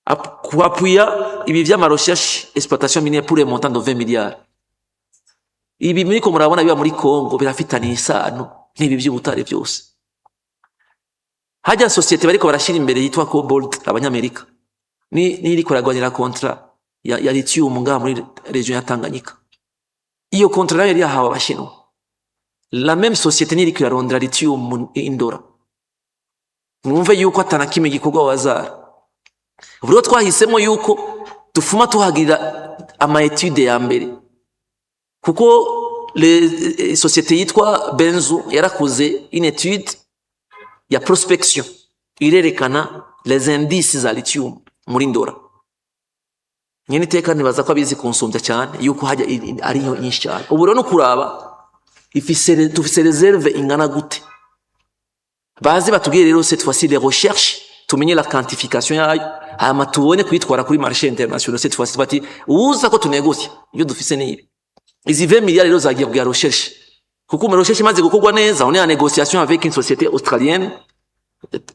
Kuappuya ibi vy'ama recherche exploitation minière pour un montant de 20 milliards. Ibi muriko murabona biba muri Congo birafitaniye isano n'ibi vy'ubutare byose. Hajya société bariko barashira imbere yitwa Cobalt, abanyamerika ni iriko iragwanira contrat ya lithium ngaha muri région ya Tanganyika. Iyo contrat nayo yari yahawe abashinwa. La même société niriko irarondera lithium mu Indora. Mwumve yuko atana kimwe gikorwa wazara. Ubu rero twahisemo yuko dufuma tuhagirira ama étude ya mbere, kuko société yitwa Benzu yarakoze une étude ya prospection, irerekana les indices za lithium muri Ndora. Nyene iteka nibaza ko abizi kunsumbya cyane yuko hajya ariyo nyinshi cyane. Ubu rero no kuraba ifise dufise réserve ingana gute, baze batubwire rero cette fois-ci les recherches, tumenye la quantification yayo, hama tubone kuyitwara kuri marché international. Cette fois-ci bati uza ko tunegocia ibyo dufise nibi. Izi 20 milliards rero zagiye kugira recherche, kuko mu recherche imaze gukorwa neza, on est en négociation avec une société australienne.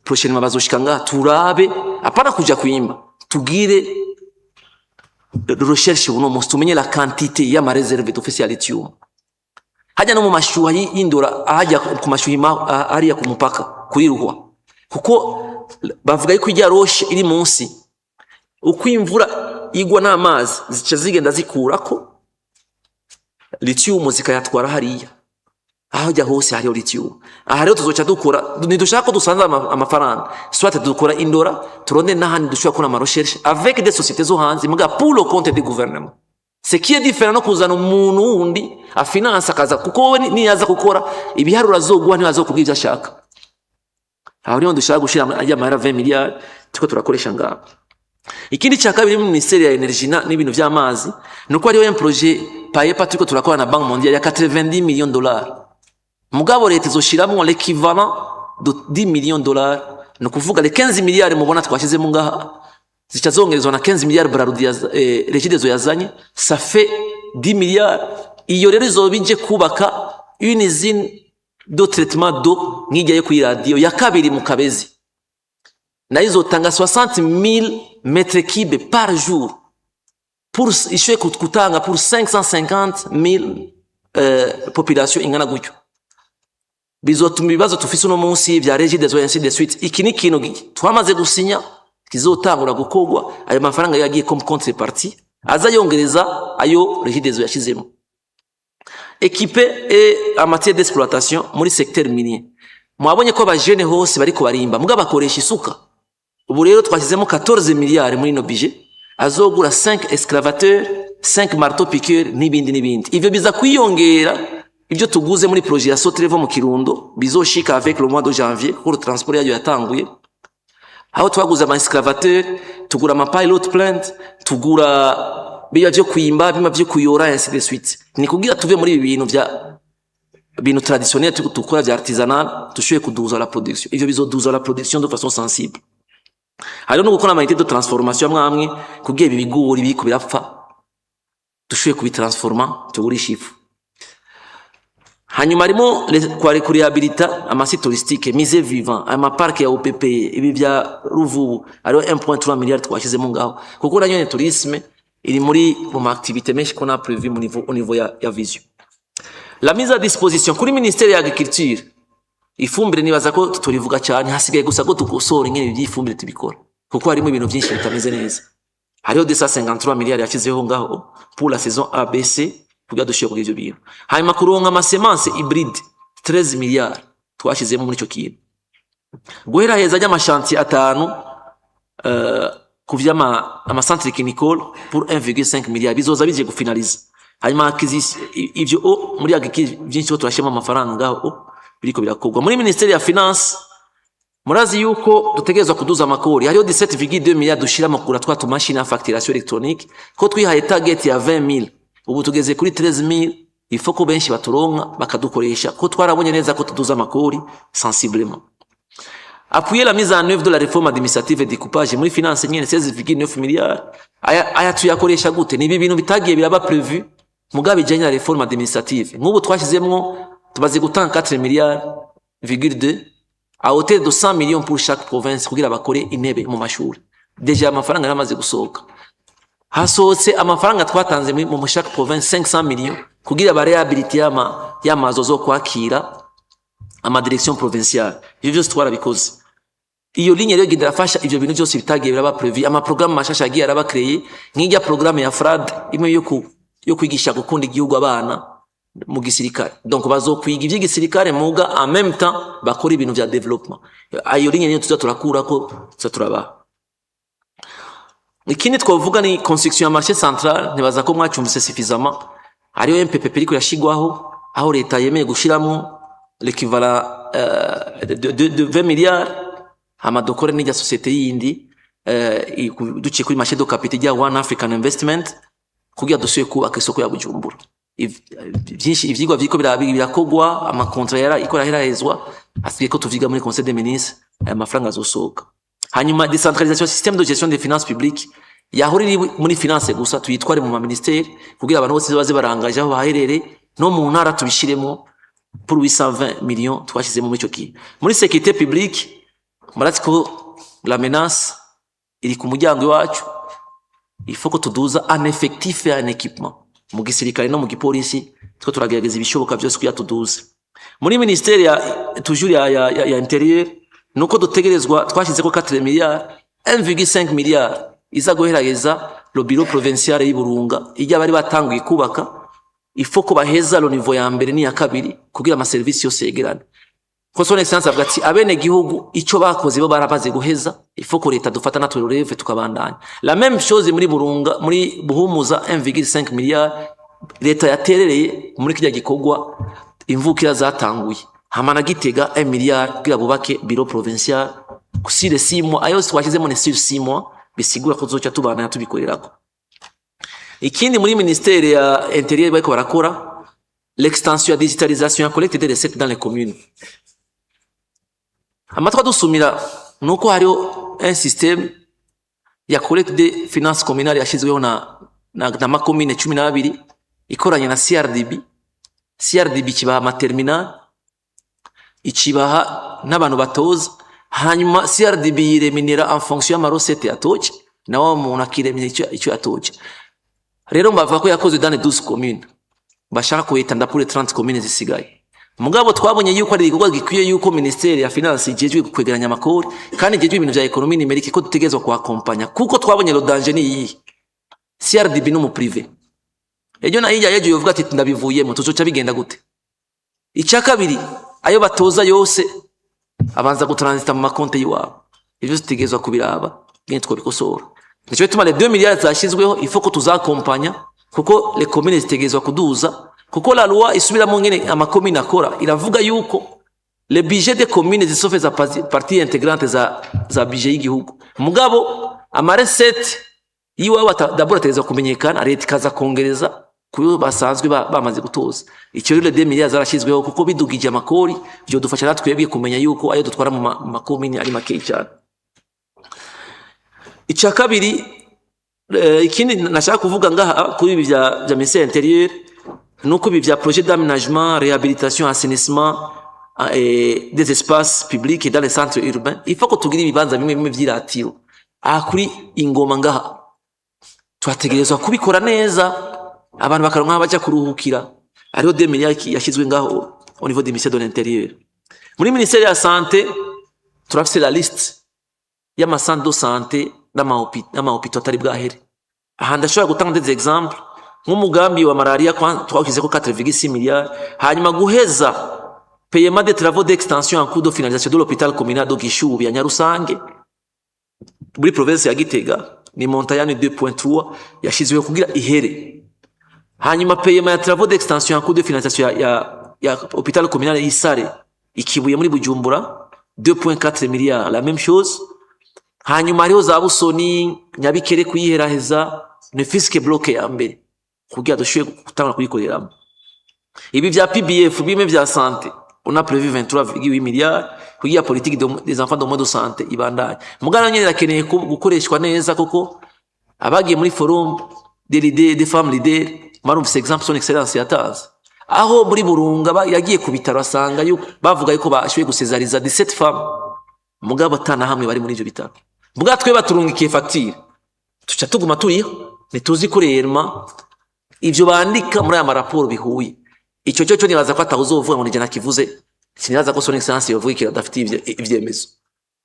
Prochainement bazoshika ngaha, turabe, apana kuja kuimba, tugire recherche uno munsi, tumenye la quantité y'ama réserve dufise ya lithium hajya no mu mashuha y'Indora, ahajya ku mashuha hariya ku mupaka kuri Ruhwa, kuko bavuga yuko ijya roche iri munsi, uko imvura igwa n'amazi zica zigenda zikurako lithium zikayatwara hariya. Aho hajya hose hariho lithium. Aha rero tuzoca dukora, ntidushaka ko dusanze amafaranga, soit dukora Indora, turonde n'ahandi dushobora kubona ama recherche avec des sociétés zo hanze, muga pour le compte du gouvernement, ce qui est différent no kuzana umuntu wundi afinance akaza, kuko wowe niyaza gukora ibiharuro azoguha ntibazokubwira ivyo ashaka. Aho niho dushaka gushira ajya amahera 20 miliyari turiko turakoresha ngaho. Ikindi cya kabiri, muri ministère ya énergie n'ibintu vy'amazi, ni uko hariho un projet PAEPA turiko turakora na Banque mondiale ya 90 millions de dollars, mugabo leta izoshiramwo l'équivalent de 10 millions de dollars. Ni ukuvuga les 15 miliyari mubona twashyizemo ngaha zica zongerezwa na 15 miliyari Brarudi Regideso yazanye, ça fait 10 miliyari. Iyo rero izoba ije kubaka une usine de traitement d'eau nk'ijya yo kuri radiyo ya kabiri mu Kabezi, nayo izotanga 60 000 mètres cubes par jour pour ishoboye gutanga pour 550 000 population ingana gutyo. Bizotuma ibibazo tufise uno munsi vya Regideso, ainsi de suite. Iki ni ikintu twamaze gusinya, kizotangura gukorwa. Ayo mafaranga yagiye comme contrepartie, aza yongereza ayo Regideso yashizemo. Équipe et en matière d'exploitation muri secteur minier, mwabonye ko abajene hose bariko barimba muga bakoresha isuka. Ubu rero twashyizemo 14 miliyari muri ino budget, azogura 5 excavateurs, 5 marteau piqueur n'ibindi n'ibindi. Ivyo biza kwiyongera ibyo tuguze muri projet ya Sotrevo mu Kirundo, bizoshika avec le mois de janvier, kuko le transport yayo yatanguye, aho twaguze ama excavateur, tugura ama pilot plant, tugura biba vyo kwimba, bima vyo kuyora, ainsi de suite. Ni kugira tuve muri ibi bintu vya bintu traditionnel tukora vya artisanal, dushoboye kuduza la production. Ivyo bizoduza la production de façon sensible. Hariho no gukora ama unité de transformation amwe amwe, kugira ibi bigori biriko birapfa dushoboye kubitransforma, tugurisha ifu. Hanyuma harimo kwari kurehabilita ama sites touristiques, musée vivant, ama parc ya OPP, ibi vya Ruvubu. Hariho 1.3 milliard twashyizemo ngaho, kuko nayo tourisme iri muri mu ma activité menshi qu'on a prévu mu niveau, au niveau ya vision. La mise à disposition kuri ministère ya agriculture ifumbire, nibaza ko turivuga cyane, hasigaye gusa ko dukosora ingene iby'ifumbire tubikora, kuko harimo ibintu byinshi bitameze neza. Hariho 253 miliyari yashyizeho ngaho pour la saison ABC, kugira dushobore kugira ivyo bintu. Hanyuma kuronka ama semences hybride, 13 miliyari twashyizemo muri ico kintu. Guhera heza ry'ama chantiers atanu ku vy'ama ama centre clinical pour 1,5 milliard, bizoza bije gufinaliza. Hanyuma acquisition, ivyo o muri agriculture byinshi turashyiramo amafaranga ngaho, biriko birakorwa. Muri ministère ya finance, murazi yuko dutegerezwa kuduza amakori. Hariho 17,2 milliards dushira mu kugura twa tumashini ya facturation électronique, ko twihaye target ya 20,000, ubu tugeze kuri 13,000. Il faut ko benshi baturonka bakadukoresha, ko twarabonye neza ko tuduza amakori sensiblement. Appuyer la mise en œuvre de la réforme administrative et découpage, muri finance nyene 16,9 milliards. Aya tuyakoresha gute? Ni ibi bintu bitagiye biraba prévu mugabo bijanye na réforme administrative. Nk'ubu twashyizemwo, tumaze gutanga 4 milliards virgule 2 à hauteur de 100 millions pour chaque province, kugira bakore intebe mu mashuri. Déjà amafaranga yaramaze gusohoka. Hasohotse amafaranga twatanze mu chaque province, 500 millions, kugira ba réhabiliter y'amazu zo kwakira ama direction provinciale. Ivyo vyose twarabikoze. Iyo ligne rero igenda irafasha ivyo bintu byose bitagiye biraba prévu. Ama programme mashasha yagiye araba créé, nk'irya programme ya FRAD imwe yo kwigisha gukunda igihugu abana mu gisirikare. Donc bazokwiga ivy'igisirikare, muga en même temps bakora ibintu vya développement. Ayo ligne niyo tuza turakurako, tuza turabaha. Ikindi twavuga ni construction ya marché central. Ntibaza ko mwacyumvise suffisamment. Hariho MPPP iriko irashigwaho, aho leta yemeye gushiramo l'équivalent de 20 milliards, hama dukore n'irya société yindi duciye kuri marché de capital rya One African Investment, kugira dusuye kubaka isoko ya Bujumbura. Vyinshi ivyigwa vyiko birakogwa, ama contrat yara iko araherahezwa, hasigaye ko tuvyiga muri conseil des ministres, aya mafaranga azosohoka. Hanyuma décentralisation système de gestion des finances publiques yahora iri muri finance gusa, tuyitware mu ma ministère, kugira abantu bose baze barangaje aho baherere, no mu ntara tubishiremo, pour 820 millions twashizemo muri ico gihe. Muri sécurité publique, murazi ko la menace iri ku muryango iwacu. Il faut ko tuduza un effectif et un équipement mu gisirikare no mu gipolisi. Two turagerageza ibishoboka byose kugira tuduze. Muri ministère ya toujours ya intérieur, nuko dutegerezwa, twashyize ko 4 milliards, 1,5 milliard iza guheraheza le bureau provincial y'Iburunga, ijya bari batanguye kubaka. Il faut ko baheza le niveau ya mbere n'iya kabiri, kugira ama service yose yegerane, ko son excellence avuga ati abene gihugu ico bakoze bo barabaze guheza, il faut ko leta dufata natwe relève, tukabandanya. La même chose muri Burunga, muri Buhumuza, 1,5 milliard leta yaterereye muri kirya gikorwa imvukira zatanguye. Hama na Gitega 1 milliard kugira bubake bureau provincial sur 6 mois. Ayo twashyizemo ni sur 6 mois, bisigura ko tuzoca tubandanya tubikorerako. Ikindi muri ministère ya intérieur bariko barakora l'extension ya digitalisation ya collecte des recettes dans les communes. Amatwi adusumira nuko hariho un système ya collecte des finances communales yashyizweho na makomine 12, ikoranye na CRDB. CRDB kibaha ama terminal, ikibaha n'abantu batoza. Hanyuma CRDB yireminera en fonction y'ama recettes yatoje, nawe umuntu akiremera icyo yatoje. Rero bavuga ko yakozwe dans les 12 communes, bashaka kuyitanda pour les 30 communes zisigaye. Mugabo twabonye yuko ari igikorwa gikwiye yuko ministère ya finance ijejwe kwegeranya amakori kandi ijejwe ibintu vya économie numérique, ko dutegerezwa kuhakompanya, kuko twabonye le danger ni iyihe? CRDB no mu privé ejo na hirya yejo yovuga ati ndabivuyemo, tuzoca bigenda gute? Icya kabiri, ayo batoza yose abanza gutranzita mu makonte y'iwabo. Ivyo tutegerezwa kubiraba ngene twabikosora. Nico gituma les 2 milliards zashyizweho, il faut ko tuzakompanya, kuko les communes zitegerezwa kuduza, kuko la loi isubiramo ngene amakomine akora iravuga yuko le budget des communes zisofe za partie intégrante za budget y'igihugu. Mugabo ama recettes yiwawe d'abord ategerezwa kumenyekana, leta ikaza kongereza kuyo basanzwe bamaze gutoza. Icyo rero, 2 milliards zarashyizweho, kuko bidugije amakori vyodufasha natwebwe kumenya yuko ayo dutwara mu makomine ari makeyi cyane. Icya kabiri, ikindi nashaka kuvuga ngaha kuri ibi vya ministère intérieur, nuko ibi vya projet d'aménagement, réhabilitation, assainissement des espaces publics et dans les centres urbains, il faut ko tugira ibibanza bimwe bimwe vy'iratiro. Aha kuri Ingoma ngaha twategerezwa kubikora neza, abantu bakaronka aho baja kuruhukira. Hariho 2 milliards yashyizwe ngaho au niveau du ministère de l'intérieur. Muri ministère ya santé, turafise la liste y'ama centre de santé n'ama hôpitaux atari bwahere. Aha ndashobora gutanga des exemples, nk'umugambi wa malaria twawushyizeko 4,6 milliards, hanyuma guheza paiement des travaux d'extension en cours de finalisation de l'hôpital communal de Gishubi ya Nyarusange muri province ya Gitega, ni montant yani 2.3 yashizweho kugira ihere. Hanyuma paiement ya travaux d'extension en cours de finalisation ya hôpital communal y'Isare ikibuye muri Bujumbura, 2.4 milliards, la même chose. Hanyuma hariho za Busoni, Nyabikere, kuyiheraheza ne fût-ce que bloc ya mbere, kugira dushoboye gutangura kuyikoreramo. Ibi vya PBF bimwe vya santé, on a prévu 23,8 milliards kugira politique des enfants de moins de santé ibandanye. Mugana nyene irakeneye gukoreshwa neza, kuko abagiye muri forum des leaders, des femmes leaders, marumvise exemple son excellence yatanze, aho muri Burunga yagiye ku bitaro asanga yuko bavuga yuko bashoboye gusezariza 17 femmes, mugabo atana hamwe bari muri ivyo bitaro. Mbwa twe baturungikiye facture, tuca tuguma turiho, ntituzi ko réellement ivyo bandika muri aya maraporo bihuye. Ico cyo nibaza ko atawuzovuga ngo nije nakivuze. Sinibaza ko Son Excellence yovuga ikintu adafitiye ivyemezo.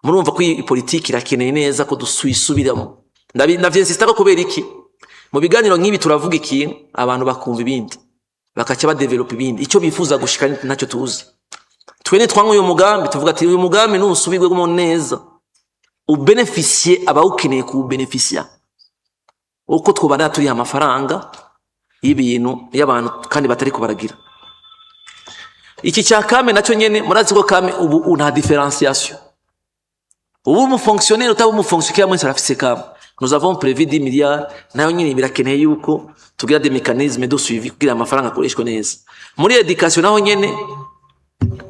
Murumva ko iyi politiki irakeneye neza ko dusubiramo. Ndavy'insista ko kubera iki? Mu biganiro nk'ibi turavuga ikintu, abantu bakumva ibindi, bakaca badevelopa ibindi. Icyo bifuza gushika ntacyo tuzi. Twe nitwanywa uyu mugambi, tuvuga ati uyu mugambi nusubirwemo neza, ubénéficier abawukeneye kuwubénéficia, uko twobana turiha amafaranga y'ibintu y'abantu kandi batari kubaragira. Iki cya CAM nacyo nyene, murazi ko CAM ubu nta différenciation. Ubu umufonctionnaire, utaba umufonctionnaire, mwese arafise CAM. Nous avons prévu 10 milliards. Nayo nyine birakeneye yuko tugira des mécanismes de suivi kugira amafaranga akoreshwe neza. Muri éducation naho nyene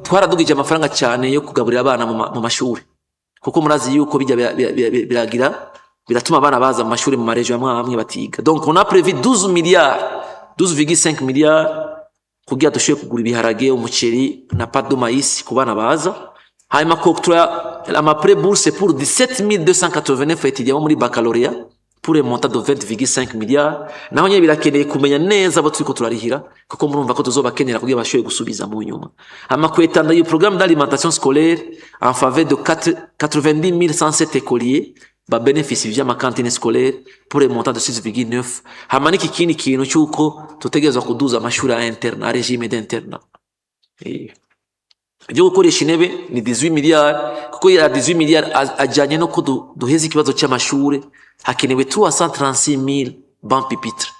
twaradugije amafaranga cyane yo kugaburira abana mu mashuri, kuko murazi yuko bijya biragira biratuma abana baza mu mashuri mu marégions amwe amwe batiga. Donc on a prévu 12 milliards, 12,5 milliards, kugira dushobore kugura ibiharage, umuceri na pâte de maïs ku bana baza. Hanyuma octroi ama prêt bourse pour 17 289 étudiants muri baccalauréat pour un montant de 20,5 milliards. Naho nyene birakeneye kumenya neza abo turiko turarihira, kuko murumva ko tuzobakenera kugira bashobore gusubiza mu nyuma. Hama kwétendre iyo programme d'alimentation scolaire en faveur de 4, 90 107 écoliers babénéficie vy'amakantine scolaire pour un montant de 6,9. Hama n'iki kindi kintu cy'uko tutegerezwa kuduza amashuri ya internat, régime d'internat. Ibyo gukoresha intebe ni 18 miliyari, kuko ya 18 miliyari ajyanye no ko duheza ikibazo cy'amashure. Hakenewe 336,000 bancs pupitres.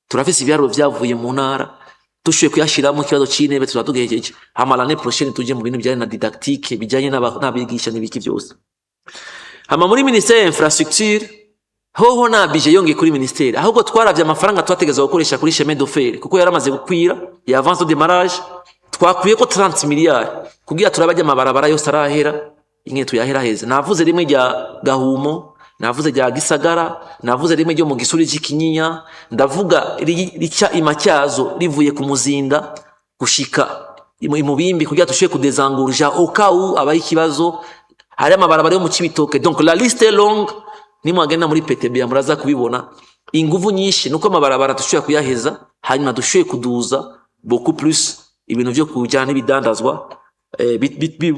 Turafise ibiharuro vyavuye mu ntara. Dushoboye kuyashiramo, ikibazo c'intebe tuzaba tugejeje. Hama l'année prochaine tuje mu bintu bijyanye na didactique, bijyanye n'abigisha n'ibiki byose. Hama muri ministère ya infrastructure hoho nta budget yongeye kuri ministère, ahubwo twaravye amafaranga twategezwa gukoresha kuri chemin de fer, kuko yaramaze gukwira ya avance de démarrage. Twakwiye ko 30 miliyari kugira turabe ajya amabarabara yose arahera ingene tuyahera heza. Navuze rimwe rya Gahumo, navuze rya Gisagara, navuze rimwe ryo mu Gisuri cy'ikinyinya, ndavuga rica Imatyazo rivuye ku Muzinda gushika Imubimbi, kugira dushobore kudésengorger au cas où abaye ikibazo. Hari amabarabara yo mu Cibitoke. Donc la liste est longue, nimwagenda muri PTB muraza kubibona. Inguvu nyinshi nuko amabarabara dushobora kuyaheza, hanyuma dushoboye kuduza beaucoup plus ibintu vyo kujyana n'ibidandazwa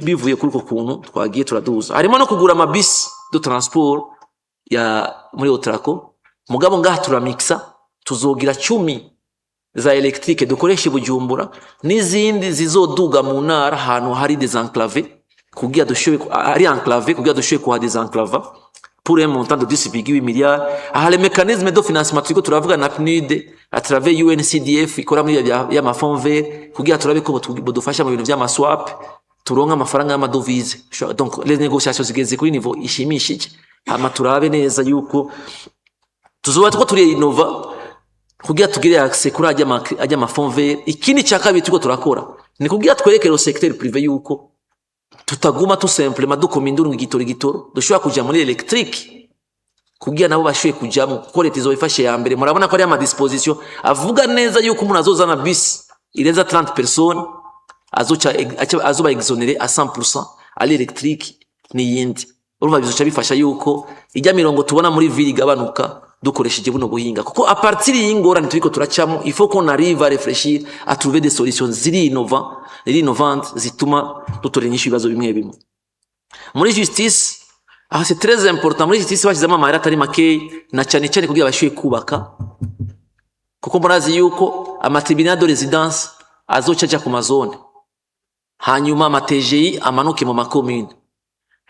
bivuye kuri uko kuntu twagiye turaduza. Harimo no kugura amabisi de transport ya muri Otraco. Mugabo ngaha turamixa, tuzogira 10 za électrique dukoresha i Bujumbura, n'izindi zizoduga mu ntara ahantu hari désenclavé, kugira dushoboye ari enclavé, kugira dushoboye kuha désenclava, pour un montant de 10,8 milliards. Aha les mécanismes de financement, turiko turavuga na PNUD à travers UNCDF ikora muri y'amafonds vert, kugira turabe ko bodufasha mu bintu vy'amaswap, turonka amafaranga y'amadovize. Donc les négociations zigeze kuri niveau ishimishije. Hama turabe neza yuko tuzoba tuko turinnova kugira tugire accès kuri ajya amafonds vert. Ikindi cya kabiri turiko turakora ni kugira twerekere au secteur privé yuko tutaguma tout simplement dukoma induru ngo igitoro, igitoro, dushobora kuja muri électrique, kugira nabo bashoboye kujamo, kuko leta izoba ifashe ya mbere. Murabona ko ari amadisposition avuga neza yuko umuntu azozana bisi irenza 30 personnes azoca azoba exonéré à 100%, ari électrique n'iyindi. Urumva bizoca bifasha yuko ijya mirongo tubona muri ville igabanuka dukoresheje buno buhinga, kuko à partir y'ingorane turiko turacamo, il faut qu'on arrive à réfléchir, à trouver des solutions ziri innovantes, zituma dutora inyishu ibibazo bimwe bimwe. Muri justice aha, c'est très important, muri justice bashyizemo amahera atari makeyi, na cyane cyane kugira bashoboye kubaka, kuko murazi yuko amatribunal de résidence azoca aja ku mazone, hanyuma ama TGI amanuke mu makomune,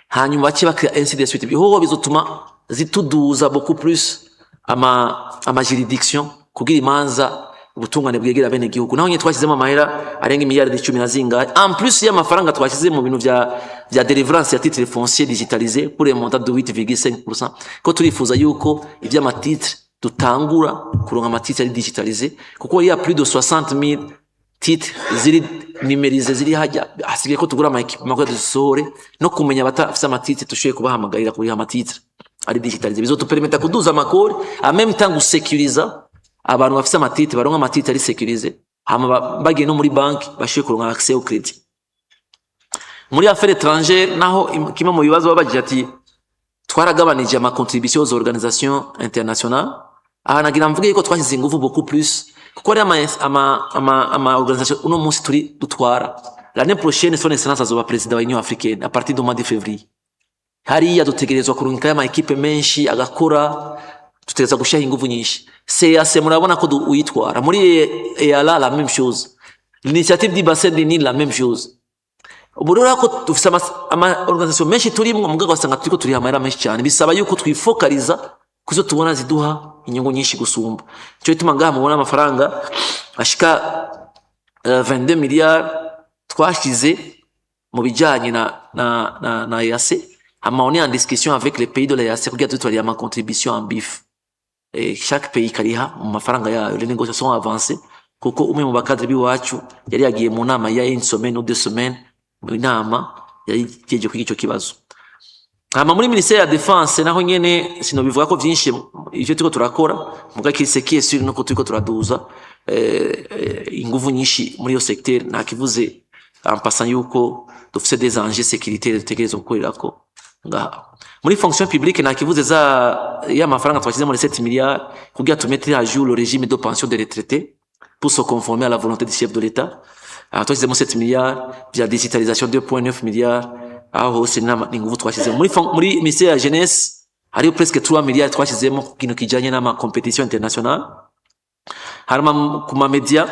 hanyuma bace bakira, ainsi de suite. Bihoho bizotuma zituduza beaucoup plus ama juridiction, kugira imanza, ubutungane bwegera bene gihugu. Naho nyine twashyizemo amahera arenga imiliyaridi 10 na zingahe, en plus y'amafaranga twashyize mu bintu vya délivrance ya titre foncier digitalisé pour un montant de 8,5%, ko turifuza yuko ivy'amatitre dutangura kuronka amatitre ari digitalisé, kuko il y a plus de 60 000 titres ziri numérisés ziri hajya. Hasigaye ko tugura ama équipement kugira dusohore, no kumenya abatafise amatitre dushoboye kubahamagarira kuriha amatitre ari digitalisé. Bizotupermeta kuduza amakori, en même temps gusécuriza abantu bafise amatitre, baronka amatitre ari sécurisé, hama bagiye no muri banki bashoboye kuronka accès au crédit. Muri affaires étrangères naho, kimwe mu bibazo babagira ati Twaragabanije ama contributions aux organisations internationales. Aha nagira mvuge yuko twashyize ingufu beaucoup plus, kuko ari ama organisation uno munsi turi dutwara. L'année prochaine, Son Excellence azoba président wa Union africaine à partir du mois de février. Hariya dutegerezwa kurungikayo ama équipe menshi agakora, dutegerezwa gushyiraho ingufu nyinshi. CAC murabona ko uyitwara muri EALA, la même chose, l'initiative du bassin du Nil, la même chose. Ubu rero ko dufise ama organisation menshi turimwo, mugabo ugasanga turiko turiha amahera menshi cyane, bisaba yuko twifokaliza kuzo tubona ziduha inyungu nyinshi gusumba. Nico gituma ngaha mubona amafaranga ashika 22 milliards twashize mu bijanye na EAC. Hama on est en discussion avec les pays de l'EAC kugira tutwariye ama contribution en BIF. Chaque pays kariha mu mafaranga yayo. Les négociations avancées, kuko umwe mu ba cadres b'iwacu yari yagiye mu nama ya une semaine ou 2 semaines, mu nama yari igejeje kwiga ico kibazo. Hama muri ministère ya défense naho nyene sinobivuga ko vyinshi ivyo turiko turakora, muga ce qui est sûr nuko turiko turaduza inguvu nyinshi muri iyo secteur. Ntakivuze en passant yuko dufise des enjeux sécuritaires dutegerezwa gukorerako ngaha. Muri fonction publique ntakivuze za y'amafaranga twashyize muri 7 milliards kugira tumette à jour le régime de pension des retraités pour se conformer à la volonté du chef de l'État. Aha twashyizemo 7 milliards vya digitalisation, 2.9 milliards. Aho hose ni inguvu twashyizemo. Muri ministère ya jeunesse hariho presque 3 milliards twashyizemo ku kintu kijanye n'ama compétition internationale. Hanyuma ku ma media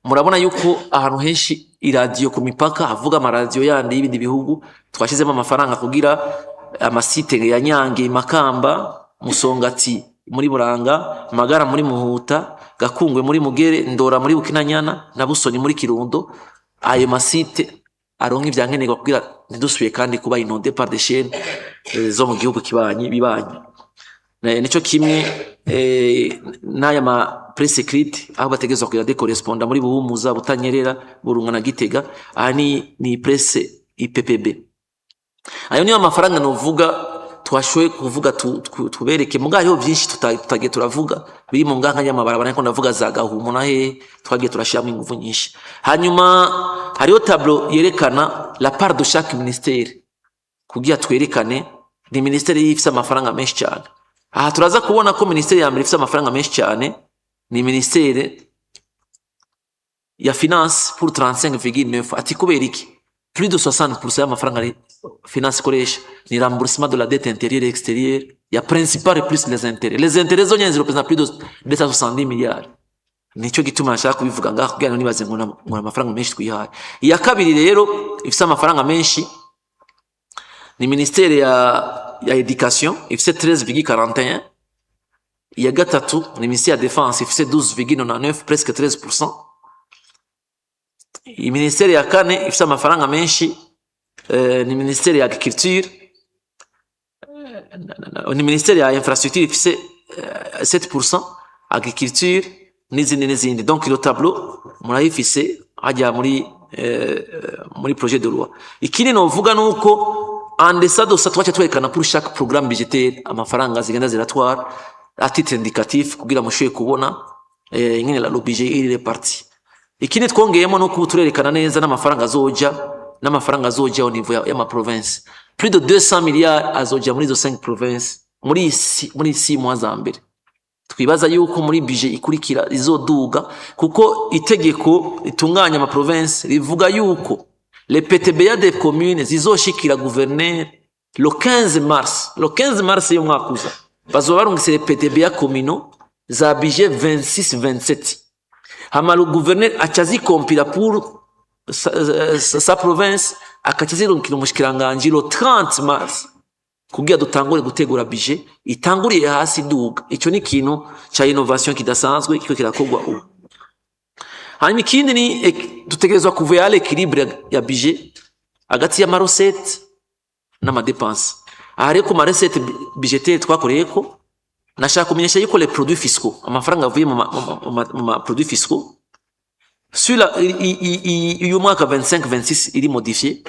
murabona yuko ahantu henshi iradiyo ku mipaka havuga amaradiyo yandi y'ibindi bihugu, twashyizemo amafaranga kugira ama sites ya Nyange, Makamba, Musongati muri Buranga, Magara muri Muhuta, Gakungwe muri Mugere, Ndora muri Bukinanyana na Busoni muri Kirundo, ayo ma sites aronka ivyankenerwa kugira ntidusubiye kandi kuba inondé par des chaînes zo mu gihugu kibanyi bibanyi. Nico kimwe n'aya ma presse écrite, aho bategerezwa kugira des correspondants muri Buhumuza, Butanyerera, Burunga na Gitega. Aha ni presse IPPB. Ayo niyo amafaranga novuga twashoboye kuvuga tubereke. Muga hariho byinshi tutagiye turavuga biri mu nganka y'amabarabara, ariko ndavuga za Gahumo na hehe twagiye turashiramo ingufu nyinshi. Hanyuma hariho tableau yerekana la part de chaque ministère kugira twerekane ni ministère ifise amafaranga menshi cyane. Aha turaza kubona ko ministère ya mbere ifise amafaranga menshi cyane ni ministère ya finance pour 35,9. Ati kubera iki? Plus de 60% y'amafaranga ari finance ikoresha ni remboursement de la dette intérieure et extérieure ya principal plus les intérêts. Les intérêts zonyene zirepresenta plus de 270 milliards. Nico gituma nshaka kubivuga ngaha kugira ngo nibaze ngo amafaranga menshi twihaye. Iya kabiri rero ifise amafaranga menshi ni ministère ya éducation, ifise 13,41. Iya gatatu ni ministère ya défense, ifise 12,99, presque 13%. Iyi ministère ya kane ifise amafaranga menshi ni ministère ya agriculture, ni ministère ya infrastructure ifise 7%, agriculture n'izindi n'izindi. Donc iyo tableau murayifise hajya muri projet de loi. Ikindi novuga nuko en deçà de ça twaca twerekana pour chaque programme budgétaire amafaranga zigenda ziratwara à titre indicatif, kugira mushoboye kubona ingene la le budget iri réparti. Ikindi twongeyemo nuko ubu turerekana neza n'amafaranga azoja au niveau y'ama province. Plus de 200 milliards azoja muri izo 5 provinces muri 6 mois za mbere. Twibaza yuko muri budget ikurikira izoduga, kuko itegeko ritunganya ama province rivuga yuko les PTBA des communes zizoshikira gouverneur le 15 mars. Le 15 mars y'umwaka uza bazoba barungitse les PTBA communaux za budget 26 27. Hama le gouverneur aca azikompira pour sa province, akaca azirungikira umushikiranganji le 30 mars kugira dutangure gutegura budget itanguriye hasi iduga. Ico ni ikintu ca innovation kidasanzwe kiko kirakorwa ubu. Hanyuma ikindi ni dutegerezwa kuvuya l'équilibre ya budget hagati y'ama recettes n'ama dépenses. Aha rero ku ma recettes budgétaires twakoreyeko, nashaka kumenyesha yuko les produits fiscaux, amafaranga avuye mu ma produits fiscaux sur la uyu mwaka 25 26 iri modifié,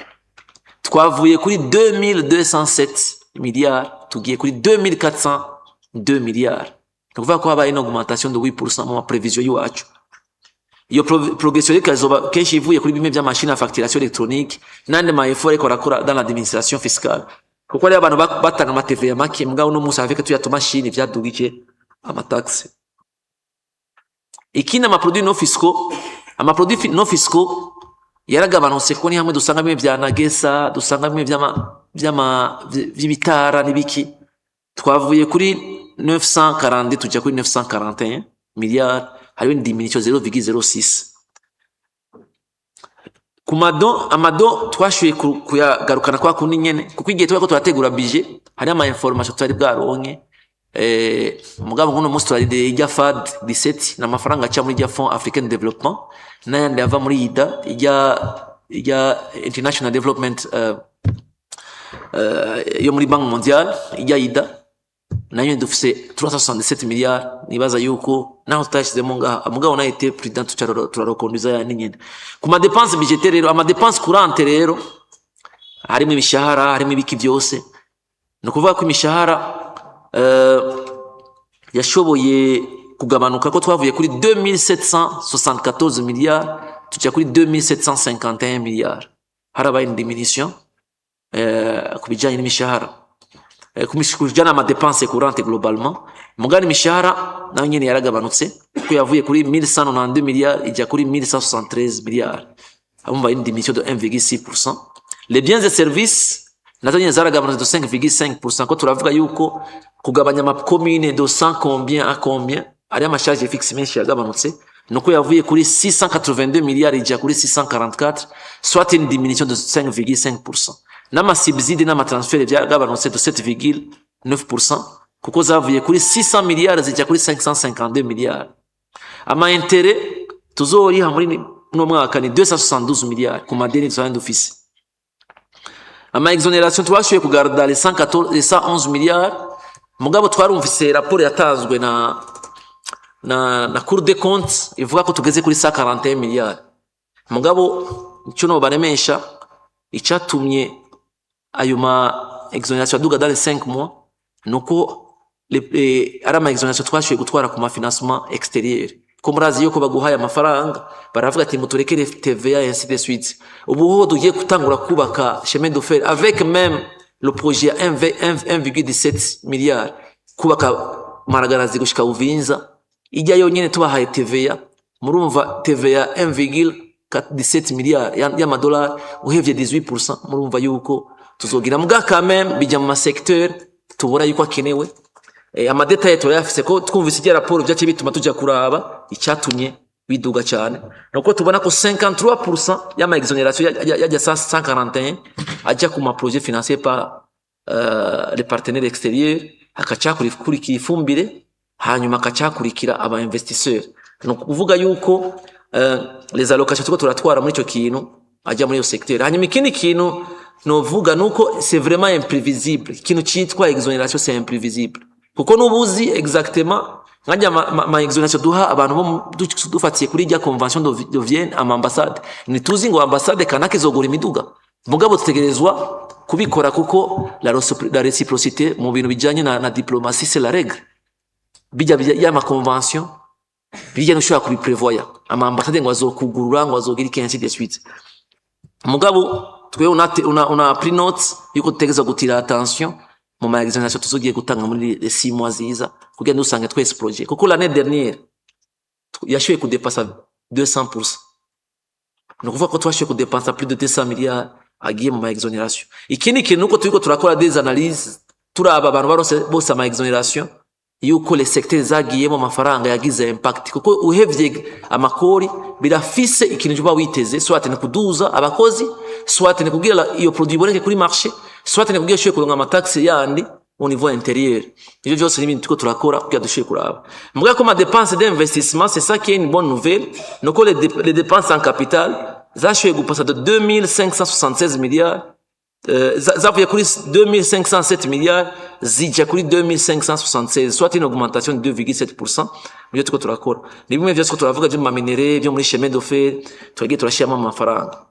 twavuye kuri 2207 milliards tugiye kuri 2402 milliards. Ni ukuvuga ko habaye une augmentation de 8% mu ma prévision y'iwacu. Iyo progression rero ikazoba kenshi ivuye kuri bimwe by'amashini ya facturation électronique n'andi ma effort ariko arakora dans l'administration fiscale. Kuko hariho abantu batanga ama TVA make, mugabo uno munsi avec tuya tumashini vyadugije ama taxes. Ikindi, ama produits non fiscaux. Ama produits non fiscaux yaragabanutse, kuko ni hamwe dusanga bimwe vya nagesa, dusanga bimwe vy'ama vy'ibitara n'ibiki. Twavuye kuri 940 tujya kuri 941 miliyari, hariho une diminution 0,06. Ku ma dons, ama dons twashoboye kuyagarukana kwa kundi nyene, kuko igihe turiko turategura budget hari ama information tutari bwaronke. Mugabo nk'uno munsi turarindiriye ijya FAD 17, ni amafaranga aca muri ijya Fonds Africain de Développement n'ayandi ava muri IDA, ijya International Development yo muri Banque Mondiale, ijya IDA nayo dufise 367 miliyari. Nibaza yuko naho tutashizemo ngaha, mugabo na été prudent, turarokonduza yandi nyene. Ku ma dépenses budgétaires rero, ama dépenses courantes rero harimo imishahara, harimo ibiki byose. Ni ukuvuga ko imishahara yashoboye kugabanuka, ko twavuye kuri 2774 miliyari tujya kuri 2751 miliyari. Harabaye une diminution ku bijyanye n'imishahara, ku bijyanye n'ama dépenses courantes globalement. Mugani imishahara nayo nyene yaragabanutse, kuko yavuye kuri 1192 miliyari ijya kuri 1173 miliyari, abumva une diminution de 1,6%. Les biens et services nazo nyene zaragabanutse de 5,5%, ko turavuga yuko kugabanya ama commune de 100 combien à combien, ari ama charges fixes menshi yagabanutse. Nuko yavuye kuri 682 miliyari ijya kuri 644, soit une diminution de 5,5%. N'ama subsides n'ama transferts byagabanutse de 7,9%, kuko zavuye kuri 600 miliyari zijya kuri 552 miliyari. Ama intérêts tuzoriha muri uno mwaka ni 272 miliyari ku madeni dusanzwe dufise. Ama exonérations twashoboye kugarda les 114, les 111 miliyari. Mugabo twarumvise raporo yatanzwe na Cour des comptes ivuga ko tugeze kuri 141 miliyari. Mugabo icyo no baremesha, icyatumye ayo ma exonérations aduga dans les 5 mois, nuko ari ama exonérations twashoboye gutwara ku ma financement extérieur, ko murazi yuko baguhaye amafaranga baravuga ati muturekere TVA, ainsi de suite. Ubu ho tugiye gutangura kubaka chemin de fer avec même le projet ya 1,17 milliard, kubaka Maragarazi gushika Uvinza, ijya yonyene tubahaye TVA, murumva TVA 1,17 milliard y'amadolari, uhevye 18%, murumva yuko tuzogira. Muga quand même bijya mu ma secteur tubona yuko akenewe. Ama détails turayafise, ko twumvise ijya raporo byaciye bituma tujya kuraba icyatumye biduga cyane. Nuko tubona ko 53% y'ama exonérations yajya 141 ajya ku ma projets financés par les partenaires extérieurs, hakacakurikira ifumbire, hanyuma hakacakurikira aba investisseurs. Ni ukuvuga yuko les allocations turiko turatwara muri ico kintu ajya muri iyo secteur. Hanyuma ikindi kintu novuga nuko c'est vraiment imprévisible. Ikintu citwa exonération, c'est imprévisible, kuko nubuzi exactement nkajya ma exonération duha abantu bo dufatiye kuri rya Convention de Vienne, ama ambassade, ntituzi ngo ambassade kanaka izogura imiduga. Mugabo dutegerezwa kubikora, kuko la réciprocité mu bintu bijanye na diplomatie, c'est la règle. Bijya ya ma convention bijya, ntushobora kubiprévoya ama ambassade ngo azokugurura, ngo azogira iki, ainsi de suite. Mugabo twe on a pris note yuko dutegerezwa gutira attention mu ma exonération tuzogiye gutanga muri les 6 mois ziza, kugira ndusange twese projet, kuko l'année dernière yashoboye kudepasa 200%. Ni ukuvuga ko twashoboye kudepansa plus de 200 milliards agiye mu ma exonération. Ikindi kintu nuko turiko turakora des analyses, turaba abantu barose bose ama exonération, yuko les secteurs zagiyemo amafaranga yagize impact, kuko uhevye amakori birafise ikintu uba witeze: soit ni kuduza abakozi, soit ni kugira iyo produit iboneke kuri marché, soit ni kugira ushobore kuronka ama taxes yandi au niveau intérieur. Ivyo vyose ni ibintu turiko turakora kugira dushobore kuraba. Muga ko ma dépense d'investissement, c'est ça qui est une bonne nouvelle, nuko les dépenses en capital zashoboye gupasa de 2576 milliards, zavuye kuri 2507 milliards zija kuri 2576, soit une augmentation de 2,7%. Mubyo turiko turakora ni bimwe vyose ko turavuga vyo mu ma minerais, byo muri chemin de fer, twagiye turashiramo amafaranga.